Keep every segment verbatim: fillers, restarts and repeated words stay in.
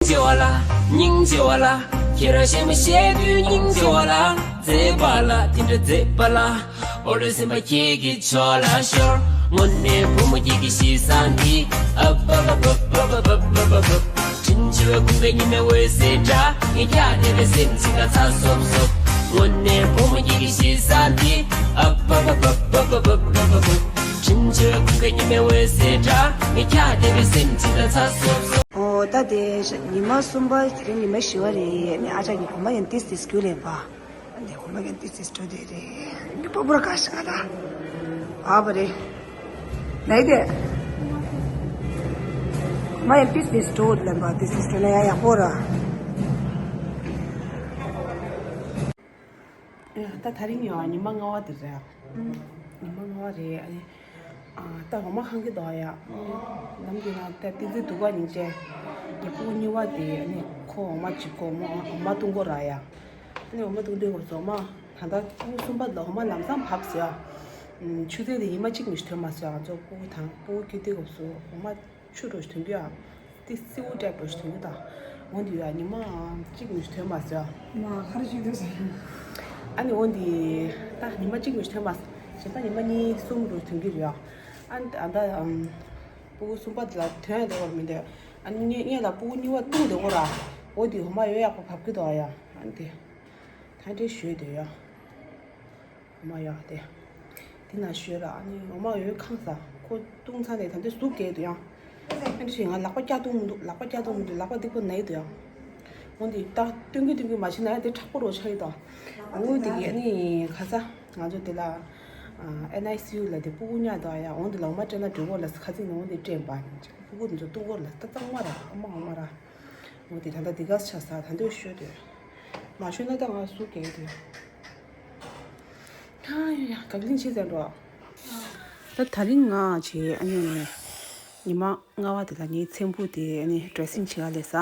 ཆེ་བ་ལ། སྙིང་རྗེ་བ་ལ། ཁྱེད་རང་གཞན་མ་བཤད་དུས་སྙིང་རྗེ་བ་ལ། མཛེས་པ་ལ་དེ་འདྲ་མཛེས་པ་ལ། འོ་ལོ་སེམས་པ་ཁྱེད་ཀྱི་ཕྱོགས་ལ་ཤོར། དངོས་གནས་བུ་མོ་ཁྱེད་ཀྱི་གཤིས་བཟང་འདི། ཨ་བ་བ་བ། དྲིན་ཆེ་བའི་ཁུང་པའི་ཉི་མའི་འོད་ཟེར་འདྲ། ངས་ཁྱག་བརྡེབས་པའི་སེམས་ཅིག་ལ་ཚ་སོབ་སོབ། དངོས་གནས་བུ་མོ་ཁྱེད་ཀྱི་གཤིས་བཟང་འདི། ཨ་བ་བ་བ། དྲིན་ཆེ་བའི་ཁུང་པའི་ཉི་མའི་འོད་ཟེར་འདྲ། ངས་ཁྱག་བརྡེབས་པའི་སེམས་ཅིག་ལ་ཚ་སོབ་སོབ། ཨོ་ད་དེ་ཉི་མ་གསུམ་པ་དེ་རིང་ཉི་མ་བཞི་པ་རེད། ཨ་ནི་ཨ་ཅག་གི་གོམ་པ་ཡང་ཏིས་ཏིས་རྒྱུགས་ལེན་པ། ཨ་ནི་གོམ་པ་ཡང་ཏིས་ཏིས་འགྲོ་དེ་རེད། ངའི་པ་པུ་ར་ཁ་ཤི་ང་ད། ཨ་བ་རེད། ནའི་དེ། གོམ་པ་ཡང་ཏིས་ཏིས་འགྲོ་ལེན་པ་ཏིས་ཏིས་འགྲོ་ན་ཡང་ཡག་པོ་ར། ཡ་ད་དེ་རིང་ཡང་ཉི་མ་ལྔ་པ་དེ་རེད། ཉི་མ་ལྔ་པ་རེད། ཨ་ནི་ཨ་ད་འོ་མ་ཁང་གི་འདུག་ཡ། ནམ་རྒྱུན་ན་ད་ཏི་ཙི་འདུག་ག་སྙིང་རྗེ། ངའི་སྤུ་གུ་གཉིས་པ་དེ་ཨ་ནི་ཁོ་འོ་མ་གཅིག་གོ་འོ་མ་འོ་མ་བཏུང་གོ་ར་ཡ། ཨ་ནི་འོ་མ་བཏུང་དུས་སྐབས་སུ་འོ་མ་ད་ལྟ་སྤུ་གུ་གསུམ་པ་ལ་འོ་མ་ལམ་སང་བབས་ཟེར་ཡ། ཆུ་ཚོད་དེ་ཉི་མ་གཅིག་མི་ཞིག་ཐོན་མ་སོང་ཡ། ང་ཚོ་སྤུ་གུ་དང་སྤུ་གུ་སྐྱེ་དུས་སྐབས་སུ་འོ་མ། ཆུ་འགྲོ་ཞིག་ཐོན་གྱི་ཨ། ཏི་སེའུ་འབྲས་འགྲོ་ཞིག་ཐོན་གྱི་ད། འོན་ཏེ་ཡ་ཉི་མ་གཅིག་མི་ཐོན་མ་ཟེར། མ་ཁར་ཞིག་ཐོན་ཟེར། ཨ་ནི་འོན་ཏེ་ད་ཉི་མ་གཅིག་མི་ཐོན་མ་ཟེར། ད་ཉི་མ་གཉིས་གསུམ་འགྲོ་ཐོན་གྱི་རེད་ཨ། ཨ་ནི་ད་ཨམ། སྤུ་གུ་གསུམ་པ་དེ་ལ་ཐོན་ཡ་དེ་བར་མི་འདོད། ཨ་ནི་ངས་ལ་སྤུ་གུ་གཉིས་པ་བཏུང་དེ་བར་ཨ། འོ་དེ་འོ་མ་ཡོད་ཡག་པོ་བབས་ཀྱི་འདུག་ཨ་ཡ། ཨ་ནི་དེ། ད་འདྲེ་ཞོས་དེ་ཡ། འོ་མ་ཡོད་དེ། དེ་ན་ཞོས་ར་ཨ་ནི་འོ་མ་ཡོད་ཁང་ས་ཁོ་བཏུང་ཚར་ནས་ད་འདི་ཟུག་གས་དུ་ཡང་། ཨ་འདྲེ་ཞོས་ང་ལག་པ་བཀྱག་བཏུང་མི་འདུག་ལག་པ་བཀྱག་བཏུང་མི་འདུག་ལག་པ་སྡིག་པོ་ན་ཡི་དུ་ཡང་། འོ་འདི་ད་སྟོན་གི་སྟོན་གི་མ་བྱེད་ན་ཡ་དེ་མཁྲེགས་པོ་རོ་ཆགས་ཡི་དང་། འོ་འདི་གི་ཨ་ནི་ཁ་ས་ང་ཚོ་དེ་ལ་ཨན་ཨའི་སི་ཡུ་ལ་དེ་སྤུ་གུ་ཉག་དང་ཡ་འོ་འདི་ལ་འོ་མ་སྤྲད་ན་འགྲོ་གོ་ལ་ཁ་ཚིག་ནས་འོ་འདི་སྤྲད་པ་སྤུ་གུ་འདི་ཚོ་བཏུང་གོ་ལ་ད་གཙང་མ་ར་ཨ་མ་འོ་མ་ར། འོ་དེ་ད་ལྟ་འདི་ག་ཆ་ས་ད་འདོད་ཤོད་དེ། མ་ཤོད་ན་ད་ང་སུ་གས་དེ། ཨ་ཡ་ཡ་གབ་ལིང་ཆེ་ཙམ་འགྲོ། ད་དེ་རིང་ང་བྱས་ཨ་ནི་ཉི་མ་ལྔ་པ་དེ་ལ་ངའི་ཚེམ་བུ་དེ་ཨ་ནི་ཌེ་སིང་བྱེད་ག་ལས་ས་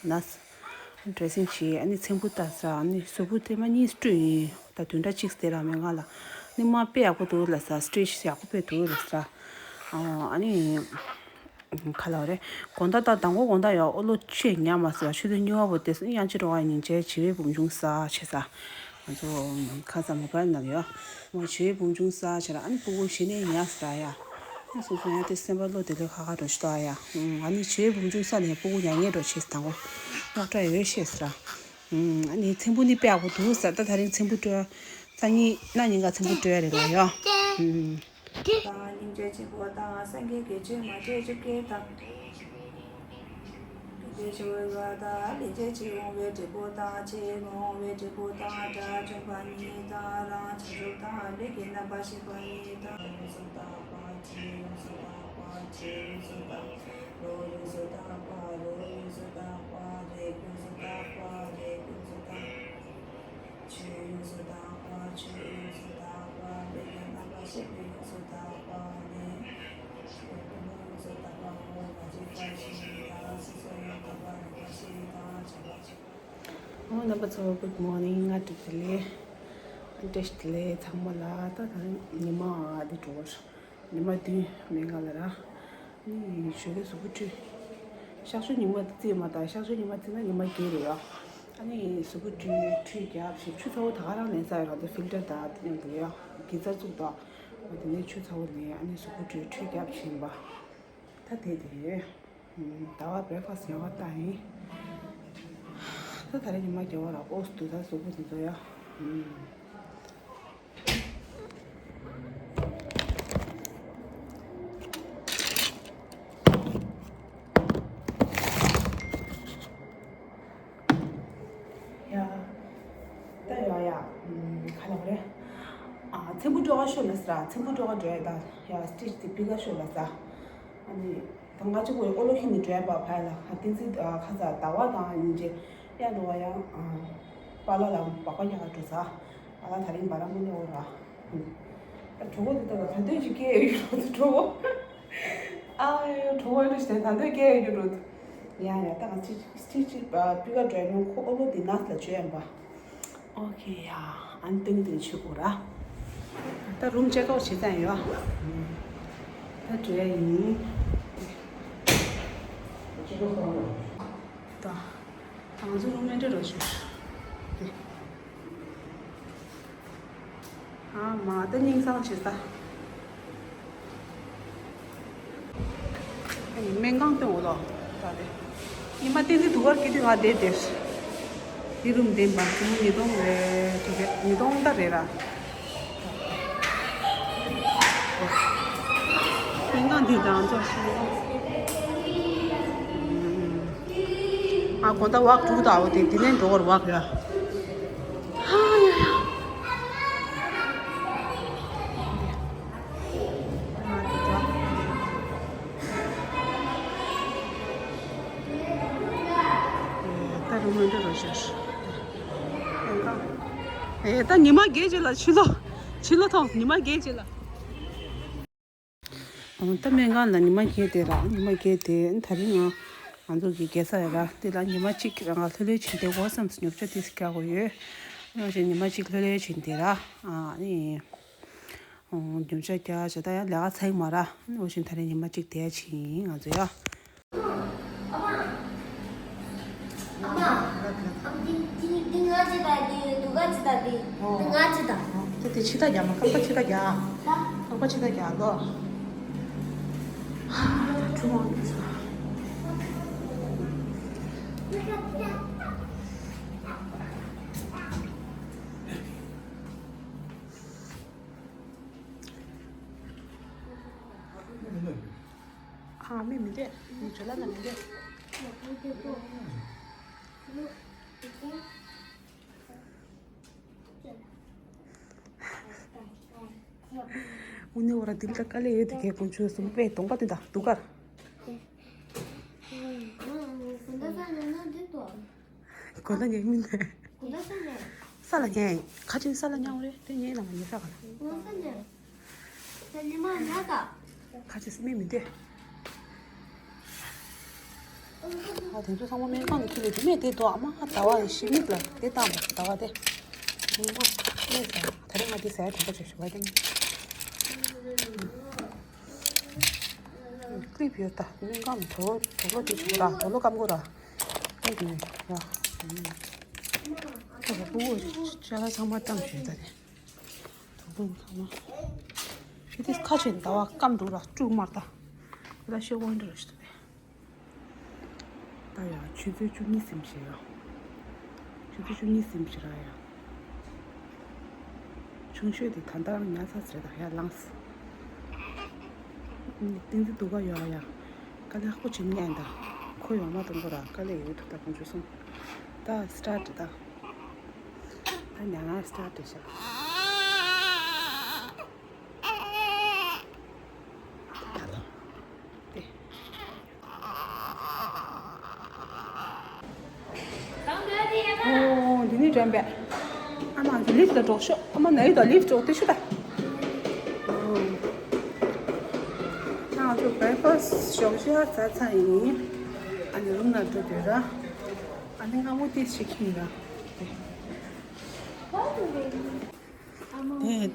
ན། ཌེ་སིང་བྱས་ཨ་ནི་ཚེམ་བུ་ལྟ་ས་ཨ་ནི་གཟུགས་པོ་དེ་མ་གཉིས་བཀྲུས་ཡིན། ད་བདུན་ཕྲག་གཅིག་དེ་ར་མེད་ང་ལ་ནི་མ་དཔེ་ཡག་པོ་འདུག་ལ་ས་སི་ཊེ་ཆི་ཡག་པོ་དཔེ་འདུག་ལ་ས། ཨ་ནི། ག་ལ་རེད། དགོང་དག་ད་དང་པོ་དགོང་དག་ཡང་ཨོ་ལོ་ཆེ་ཉག་མ་ཟེར་བ་ཆུ་ཚོད་གཉིས་པ་བོ་དེ་སུ་ཡང་ཅི་འགྲོ་བ་ཉིན་བྱེད་བྱི་བའི་བུམ་ཆུང་ས་ཆེ་ས། ང་ཚོ་ཁ་ས་མོ་པ་ན་ཡོད། མོ་བྱི་བའི་བུམ་ཆུང་ས་ཆེ་ར་ཨ་ནི་སྤུ་གུ་གཞི་ནས་ཉག་ས་ཡ། ཨ་སོ་སོ་ཡང་དེ་སེམས་པ་བློ་བདེ་ལེ་ཁ་ཁ་འགྲོ་ཤི་ཏོ་ཡ། ཨ་ནི་བྱི་བའི་བུམ་ཆུང་ས་ནས་སྤུ་གུ་ཉག་ཉེ་འགྲོ་ཆེ་ས་དང་པོ། སྔགས་གྲྭ་ཡོད་ཤེས་ས་ར། ཨ་ནི་ཚེམ་བུ་ནི་དཔེ་ཡག་པོ་འདུག་ས་ད་ད་རིང་ཚེམ་བུ་སྤྲོད། སང་ཉིན་གནངས་ཉིན་ག་ཚེམ་བུ་སྤྲོད་ཡ་རེད་ལ་ཡ། ཨུམ། དང་སྙིང་རྗེ་ཆེན་པོ་དང་སངས་རྒྱས་ཀྱི་ཆོས་མ་འདྲེས་བཅུ་བརྒྱད་དང་། དེ་ཆོས་འོད་དང་ལས་ཀྱི་ཆེས་འོང་བའི་འབྲས་བུ་དང་ཆེས་མ་འོང་བའི་འབྲས་བུ་དང་དགྲ་བཅོམ་པ་ཉིད་དང་རང་བྱང་ཆུབ་དང་ལས་ཀྱི་རྣམ་པར་ཤེས་པ་ཉིད་དང་ཡོངས་སུ་དག་པ་ཆོས་ཡོངས་སུ་དག་པ་ཆོས་ཡོངས་སུ་དག་པ་རོ་ཡོངས་སུ་དག་པ་རོ་ཡོངས་སུ་དག་པ་རེག་ཡོངས་སུ་དག་པ་རེག་ཡོངས་སུ་དག་པ། ཆོས་ཡོངས་སུ་དག་པ། ཆོས་ཡོངས་སུ་དག་པ། ལས་ཀྱི་རྣམ་པར་ཤེས་པ་ཡོངས་སུ་དག་པ་ནི། ཆོས་ཀུན་ཡོངས་སུ་དག་པའོ། ང་རྒྱལ་བ་ཞིག་དང་སོ་སོ་ཡང་དག་པར་རིག་པ་ཞིག་དང་བྱམས་པ་ཞིག་དང་། ཨོ་རྣམ་པ་ཚོ་good morning། ང་བཀྲ་ཤིས་བདེ་ལེགས། བཀྲ་ཤིས་བདེ་ལེགས་ཚང་མ་ལ། ད་ད་ཉི་མ་འདི་འགྲོ་བར། ཉི་མ་བདུན་མེད་ང་ལ་ར། ཨ་ནི་ཞོགས་ཀས་གཟུགས་པོ་བཀྲུས། གཤག་བཅོས་ཉི་མ་བརྩིས་མ་ད་གཤག་བཅོས་ཉི་མ་བརྩིས་ན་ཉི་མ་བརྒྱད་རེད་ཡ། ཨ་ནི་གཟུགས་པོ་བཀྲུས་ཁྲུས་བརྒྱབ་ཞིག་ཆུ་ཚ་བོ་ད་ག་རང་ལེན་ས་ཡོད་ར། ད་ཕིལ་ཊར་ད་དེ་ནས་འདུག་ཡ། གི་ཛར་བཙུགས་ད། དེ་ནས་ཆུ་ཚ་བོ་ལེན་ཨ་ནི་གཟུགས་པོ་བཀྲུས་ཁྲུས་བརྒྱབ་ཕྱིན་པ། ད་དེ་དེ་རེད། ཟླ་བ་བྷེ་རེག་ཕ་སི་ཡང་བ་ད་ཡིན། ད་ད་རེས་ཉི་མ་རྒྱལ་བ་ལ་ཨོ་སི་དུ་ད་གཟུགས་པོ་དེ་ཚོ་ཡ། ཡ། ད་ཡ་ཡ། ག་ལ་བ་རེད། ཨ་ཚེམ་བུ་སྤྲོ་ག་ཤོད་ལ་ས་ར། ཚེམ་བུ་སྤྲོ་ག་འགྲོ་ཡ་ད་ཡ་སི་ཊི་ཅི་དེ་པི་ཀ་ཤོད་ལ་ས། ཨ་ནི། ད་ང་གཅིག་པོ་ཨོ་ལོ་ཁྱི་ནི་འགྲོ་ཡ་པ་ཕ་ཡ་ལ་ཨ་ཏིན་ཙི་ཁ་ས་ཟླ་བ་དང་ཉིན་བྱེད་ཡ་འགྲོ་བ་ཡ། པཱ་ལགས་ལ་སྦག་སྦག་རྒྱག་ག་འགྲོ་ས། ཨ་ལ་ད་རིང་བ་ར་མུ་ནེ་འོ་ར། ད་གྲོགས་པོ་དེ་ལྟ་ལ་ག་དུས་ཅིག་སྐད་ཡོད་རོགས་དུ་གྲོགས་པོ། ཨ་ཡོ་གྲོགས་པོ་ཨེ་འདྲ་ཞིག་ད་ལྟ་སྐད་ཡོད་རོགས་དུ། ཡ་ཡ་ད་ང་ཅི་ཅི་ཅི་པི་ཀ་འགྲོ་ཡ་ནོ་ཁོ་ཨོ་ལོ་དེ་ནས་ལ་བྱོས་ཡ་པ། ཨོ་ཁེ་ཡ། ཨན་ཏོན་ཏོན་ཆུ་གུ་ར། ད་རུམ་ཅེག་ཨའུཊ་བྱེད་ཙང་ཡོད། ད་འགྲོ་ཡ་ཡིན། ད་ང་ཚོ་རུམ་མེ་འདྲ་རོ་ཞུ། དེ། ཨ་མ་ད་སྙིང་སང་བྱེད་ས། ཨ་ནི་སྨན་ཁང་སྟོན་འོ་ལོ། ད་དེ། ཉི་མ་བསྟན་འཛིན་སྡུག་གར་སྐྱིད་དུས་ང་བསྡད་དེ། དེ་རུམ་བདེན་པ་དེ་མོ་ཉིས་སྟོང་རེད་དྲུག་རེད་ཉིས་སྟོང་ལྟར་རེད་ར། སྨན་ཁང་འདི་དང་ཚོ་ཞིག་ཨ་དགོང་དག་ཝག་དྲུག་དང་འོ་དེ་དེ་ནས་འགྲོ་བར་ཝག་ཡ། ཧ་ཡ་ཡ། ད་རུང་མི་འདྲ་རོ་ཤར། ཨེ་ད་ཉི་མ་བརྒྱད་ཅིག་ལ་ཕྱི་ལོགས། ཕྱི་ལོགས་ཐོངས་ཉི་མ་བརྒྱད་ཅིག་ལ། ཨང་། ད་སྨན་ཁང་ལ་ཉི་མ་བརྒྱད་དེ་ར་ཉི་མ་བརྒྱད་དེ་ད་རིང་ང་ང་ཚོ་གི་རྒྱལ་ས་ཡ་ར་དེ་ལ་ཉི་མ་གཅིག་ར་ང་ལྷོད་ལྷོད་བྱིན་དེ་འོ་བསམ་སོང་ཉོ་ཆ་དེ་སི་རྒྱག་དགོས་ཡོད། ཨ་ནི་ཉི་མ་གཅིག་ལྷོད་ལྷོད་བྱིན་དེ་ར་ཨ་ནི་ཉོ་ཆ་རྒྱག་བྱ་ད་ཡ་ལས་ཀ་ཚ་ཡི་མ་ར་ཨ་ནི་འོ་བཞིན་ད་རིང་ཉི་མ་གཅིག་དེ་ཡ་བྱིན་ང་ཚོ་ཡ། ཨ་མ། འདི་འདི་འདི་ང་ཅི་ད་འདི་འདུག་ག་ཅི་ད་འདི་འདི་ང་ཅི་ད། དེ་དེ་ཕྱི་ད་རྒྱ་མ་རྐང་པ་ཕྱི་ད་རྒྱ། རྐང་པ་ཕྱི་ད་རྒྱ་ལོ། ཧ་ད་ཁྲུ་མང་འདུག་ས། ཨ་མི་མི་འདེད་མི་བྱོ་ལ་ན་མི་འདེད། ཨུ་ནེ་འོ་ར་དིལ་ད་དཀའ་ལས་ཡོད་དེ་གས་དཀོན་མཆོག་གསུམ་པས་གདོང་པ་དེ་དང་སྡུག་གར། གོ་ད་ཉལ་མི་འདུག་ས་ལ་ཉལ་ཁ་ཅིག་ས་ལ་ཉལ་འོ་རེད་དེ་ཉལ་ན་མ་ཉལ་ས་ག་ལ། ཁ་ཅིག་སྨན་མི་འདོད། ཨ་དེ་ཚོ་ཚང་མ་སྨན་ཁང་གི་ཁྱི་ལས་དེ་སྨན་དེ་དོ་ཨ་མ་ཟླ་བ་ཡི་ཤི་མིག་ལ་དེ་བཏང་བ་ཟླ་བ་དེ། ཉི་མ་སྨན་ཟ་ད་རེས་ང་དེ་ཟ་ཡ་དྲན་པ་བྱས་ཞུ་བ་དེ་ནི། ཀླིབ་ཡོད་ད་སྨན་ཁང་ནས་དོ་དོ་ལོ་དེ་བྱུང་ར་དོ་ལོ་སྐམ་གོ་ར། ཨེ་དེ་ནི་ཡ། ཁོ་ལ་ཕྲུ་གུ་ཅ་ལག་ཚང་མ་བཏང་བྱས་ད་དེ། དོ་དགོང་ཚང་མ། ཕྱི་དེ་ཁ་ཆེ་ཟླ་བ་སྐམ་འགྲོ་ར་དཀྲུག་མར་ད། ཁོ་ད་ཤོག་དབང་འདྲ་ར་ཞིག་ད་དེ། ད་ཡ་ཆུ་ཚོད་བཅུ་གཉིས་ཟིན་ཞེ་ཡ། ཆུ་ཚོད་བཅུ་གཉིས་ཟིན་ཞེ་ར་ཡ། ཆུང་ཤོས་དེ་ད་ལྟ་རང་ཉལ་ཚར་ཟེར་ད་ཡ་ལངས། བསྟན་འཛིན་སྡུག་ག་ཡོད་ཡ། དཀའ་ལས་ཁག་པོ་བྱེད་ཉན་ད། ཁོ་ཡོང་མ་གཏོང་གོ་ར་དཀའ་ལས་ཡོད་ཐུབ་ད་ཁོང་ཚོ་སོང་། ད་སི་ཊར་ཊི་ད། ད་ཉང་ང་སི་ཊར་ཊི་བྱ། ཨོ་འདི་ནི་དྲན་པས། ཨ་མ་ང་ཚོ་ལིབ་ལ་འགྲོ་ཤོག་ཨ་མ་ན་ཡི་དང་ལིབ་འགྲོ་དེ་ཤོད་ད། ཨོ། ང་ཚོ་བྷེ་རེག་ཕ་སི་ཊི་ཞོགས་ཇ་ཟ་ཚར་ཡིན། ཨ་ནི་རུམ་ལ་འགྲོ་དུས་ར། ཨ་ནི་སྔ་མོ་ཏིས་ཞིག་ཁྱིམ་ར། དེ་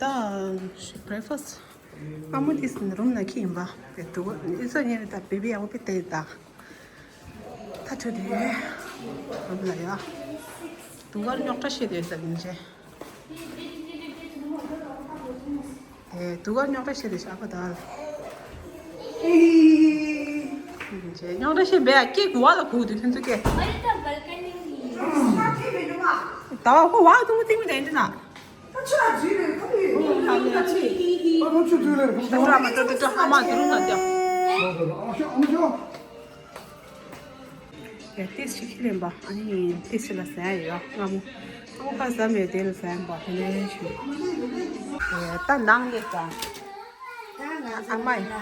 ད་བྷེ་རེག་ཕ་སི་ཊི་སྔ་མོ་ཏིས་རུམ་ལ་ཁྱིམ་པ། དེ་དུ་ཨི་ཚོ་ཉེ་རེ་ད་བེ་བི་ཨ་བོ་པེ་ཏེ་ད། ད་ཆོ་དེ་རུམ་ལ་ཡ། དུ་གར་རྙོག་དྲ་བཤད་དེ་ཟ་གིན་ཆེ། ཨེ་དུ་གར་རྙོག་དྲ་བཤད་དེ་ཤ་ཁ་ད། རྙོག་དྲ་བཤད་བས་ཀྱེ་གུ་བ་ལ་གུ་དུ་ཁྱོད་ཚོ་ཀྱེ། ད་བ་ཁོ་བ་དུ་མོ་ཏིང་མི་དེ་འདི་ན། ད་ཆུ་ལ་འཛུལ་ལེ་ཁ་ལུས། ཨོ་ལ་ལ་ཆི། ཨོ་ཆུ་འཛུལ་ལེ་ཁ་ལུས། ད་ཨ་མ་དུ་རུ་ན་ཏེ། ཨ་ཤོ་ཨ་མ་ཤོ། ཡ་ཏེས་ཤི་ཁི་ལེན་པ་ཨ་ནི་ཏེས་ཤི་ལ་ཟ་ཡ་ཡོད་ང་མོ། ཨ་མོ་ཁ་ཟ་མེད་དེ་ལ་ཟ་ཡ་པ་དེ་ལས་ཤི། ད་ནང་ལས་ཀ་ཨ་མ་ཡ།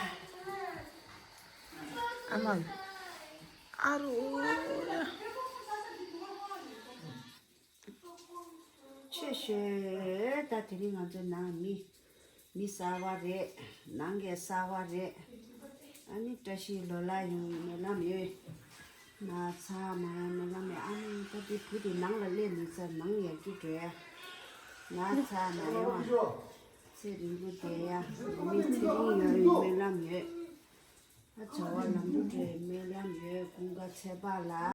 ཨ་མ་ཨ་རུ། ཆེ་ཤོས་ད་དེ་རིང་ང་ཚོའི་ནང་མི་མི་གསར་བ་རེད། ནང་གི་གསར་བ་རེད། ཨ་ནི་བཀྲ་ཤིས་ལོ་ལ་ཡོང་སྨོན་ལམ་ཡོད། ན་ཚ་མ་ཡོང་སྨོན་ལམ་ཡོད། ཨ་ནི་ད་དེ་བུ་དེ་ནང་ལ་སླེབས་མི་ཚར་ནང་ཡར་རྒྱུགས་འགྲོ་ཡ། ན་ཚ་མ་ཡོང་བ། ཚེ་རིང་པོ་བསྡད་ཡ། མི་ཚེ་རིང་ཡོང་སྨོན་ལམ་ཡོད། ཨ་བྱ་བ་ལམ་འགྲོ་འགྲོའི་སྨོན་ལམ་ཡོད། ཀུན་དགའ་ཚེ་དཔག་ལ།